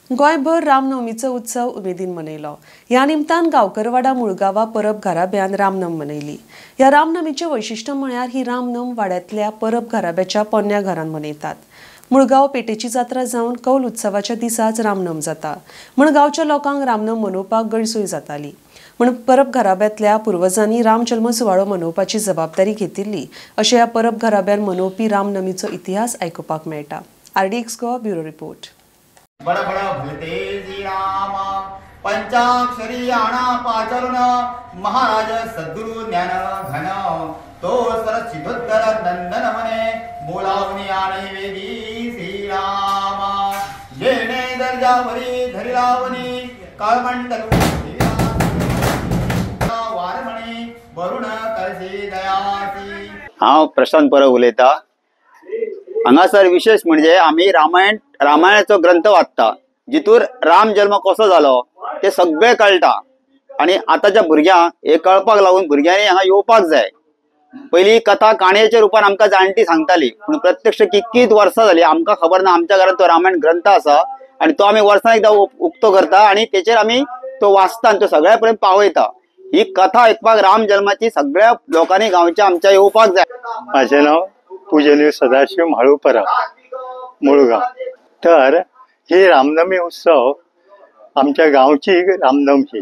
गोंयभर रामनवमीचो उत्सव उमेदीन मनयलो. ह्या निमतान गांवकरवाडा मुळगांवा परब घराब्यान रामनम मनयली. ह्या रामनमीचें वैशिश्ट्य म्हळ्यार ही रामनम वाड्यांतल्या परब घराब्याच्या पोन्न्या घरान मनयतात. मुळगांव पेटेची जात्रा जावन कौल उत्सवाच्या दिसाच रामनम जाता म्हण गांवच्या लोकांक रामनम मनोवपाक गैरसोय जाताली. म्हण परब घराब्यांतल्या पुर्वजांनी रामजल्म सुवाळो मनोवपाची जबाबदारी घेतिल्ली अशें ह्या परब घराब्यान मनोवपी रामनमीचो इतिहास आयकुपाक मेळटा. RDX Goa bureau report. बड़ बड़ भलते जी राम पंचाक्षरी आणा पाचरण महाराज सद्गुरु ज्ञान घन तो सरसिद्धोत्तर नंदन मने बोलावनी आणे वेगी श्रीराम जेणे दर्जावरी धरिलावनी काळमंडल वारमणी वरुण करसी दयासी. हांव प्रशांत परब उलयता. हांगासर विशेष म्हणजे आमी रामायणाचो ग्रंथ वाचता जितूर राम जल्म कसो जालो ते सगळे कळटा आनी आतांच्या भुरग्यांक हे कळपाक लागून भुरग्यांनी हांगा येवपाक जाय. पयलीं कथा काणयेच्या रुपान आमकां जाणटी सांगताली, पूण प्रत्यक्ष कितकीत वर्सां जाली आमकां खबर ना. आमच्या घरांत तो रामायण ग्रंथ आसा आनी तो आमी वर्सां एकदां उक्तो करता आनी तेचेर आमी तो वाचता आनी तो सगळ्या पर्यंत पावयता. ही कथा आयकपाक राम जल्माची सगळ्या लोकांनी गांवच्या आमच्या येवपाक जाय. माझें नांव पूजनीय सदाशिव म्हाळू परब, मुळगांव. तर ही रामनवमी उत्सव आमच्या गांवची रामनवमी.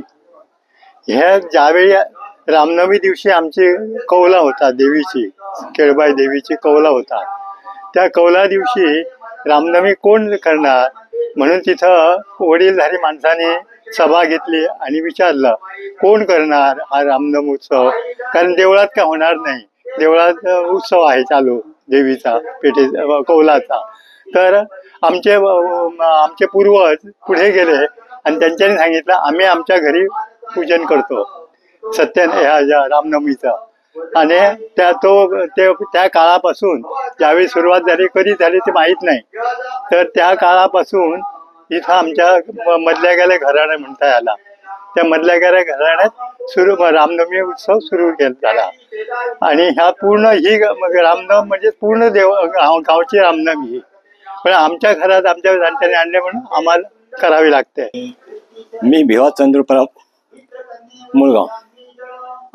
हे ज्यावेळी रामनवमी दिवशी आमची कौलां होतात देवीची, केळबाई देवीची कौलां होतात, त्या कौला दिवशी रामनवमी कोण करणार म्हणून तिथं वडीलधारी माणसांनी सभा घेतली आणि विचारलं कोण करणार हा रामनवमी उत्सव, कारण देवळात काय होणार नाही, देवळात उत्सव आहे चालू देवीचा पेठे कौलाचा. तर आमचे आमचे पूर्वज पुढे गेले आणि त्यांच्यानी सांगितलं आम्ही आमच्या घरी पूजन करतो सत्य ह्या रामनवमीचा. आणि त्या तो ते त्या काळापासून ज्यावेळी सुरुवात झाली, कधी झाली ते माहीत नाही, तर त्या काळापासून इथं आमच्या मधल्या गेल्या घराणं म्हणता याला, त्या मधल्या गेल्या घराण्यात सुरू रामनवमी उत्सव सुरू झाला. आणि ह्या पूर्ण ही रामनवमी म्हणजे पूर्ण देव गावची रामनवमी ही, पण आमच्या घरात आमच्या जाणत्यांनी आणले म्हणून आम्हाला करावी लागते. मी भिवा चंद्र परब, मुळगांव.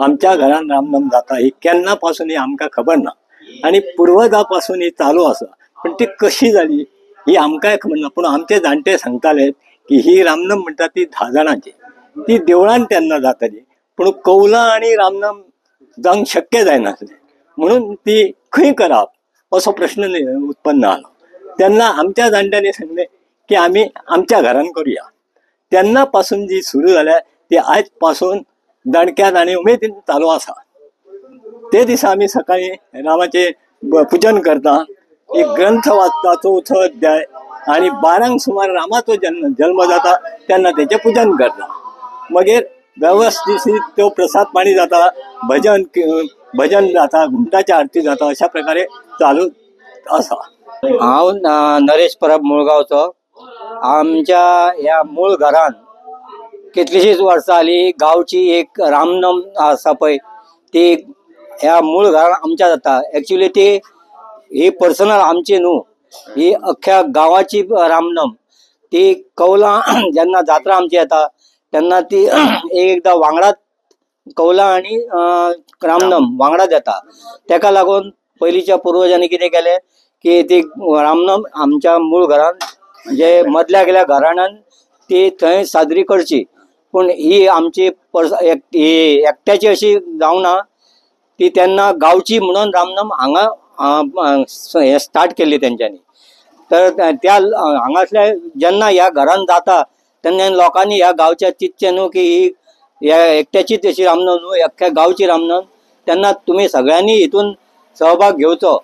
आमच्या घरान रामनम जाता ही केन्ना पासून ही आमकां खबर ना आनी पुर्वजा पासून ही चालू आसा, पण ती कशी जाली ही आमकांय खबर ना. पूण आमचे जाणटे सांगताले की ही रामनम म्हणटा ती 10 जाणांची, ती देवळान तेन्ना जाताली, पूण कौलां आनी रामनम जावंक शक्य जायनासलें म्हणून ती खंय करप असो प्रश्न उत्पन्न जालो. तेन्ना आमच्या जाणट्यांनी सांगलें की आमी आमच्या घरान करुया. तेन्ना पासून जी सुरू जाल्या ती आयज पासून दणक्यान आनी उमेदीन चालू आसा. ते दिसा आमी सकाळी रामाचें पुजन करता, एक ग्रंथ वाचता चवथो अध्याय, आनी 12 सुमार रामाचो जल्म जाता तेन्ना तेचें पुजन करता. मगीर वेवस्थीत तो प्रसाद पाणी जाता, भजन भजन जाता, घुमटाची आरती जाता, अशा प्रकारे चालू आसा. हांव नरेश परब मुळगांवचो. आमच्या ह्या मूळ घरान कितलीशीच वर्सां जाली गांवची एक रामनम आसा पळय ती ह्या मूळ घरान आमच्या जाता. एक्चुली ती ही पर्सनल आमची न्हू, ही अख्ख्या गांवाची रामनम. ती कौलां जेन्ना जात्रा आमची येता तेन्ना ती एकदां वांगडाच कौलां आनी रामनम वांगडाच येता. तेका लागून पयलींच्या पुर्वजांनी कितें केलें की ती रामनम आमच्या मूळ घरान म्हणजे मदल्या गेल्या घराण्यान ती थंय साजरी करची. पूण ही आमची ही एकट्याची अशी जावना, ती तेन्ना गांवची म्हणून रामनम हांगा हे स्टार्ट केल्ली तेंच्यांनी. तर त्या हांगासल्या जेन्ना ह्या घरान जाता तेन्ना लोकांनी ह्या गांवच्या चिंतचें न्हू की ही ह्या एकट्याचीच अशी रामनम न्हू, अख्ख्या गांवची रामनम. तेन्ना तुमी सगळ्यांनी हितून सहभाग घेवचो.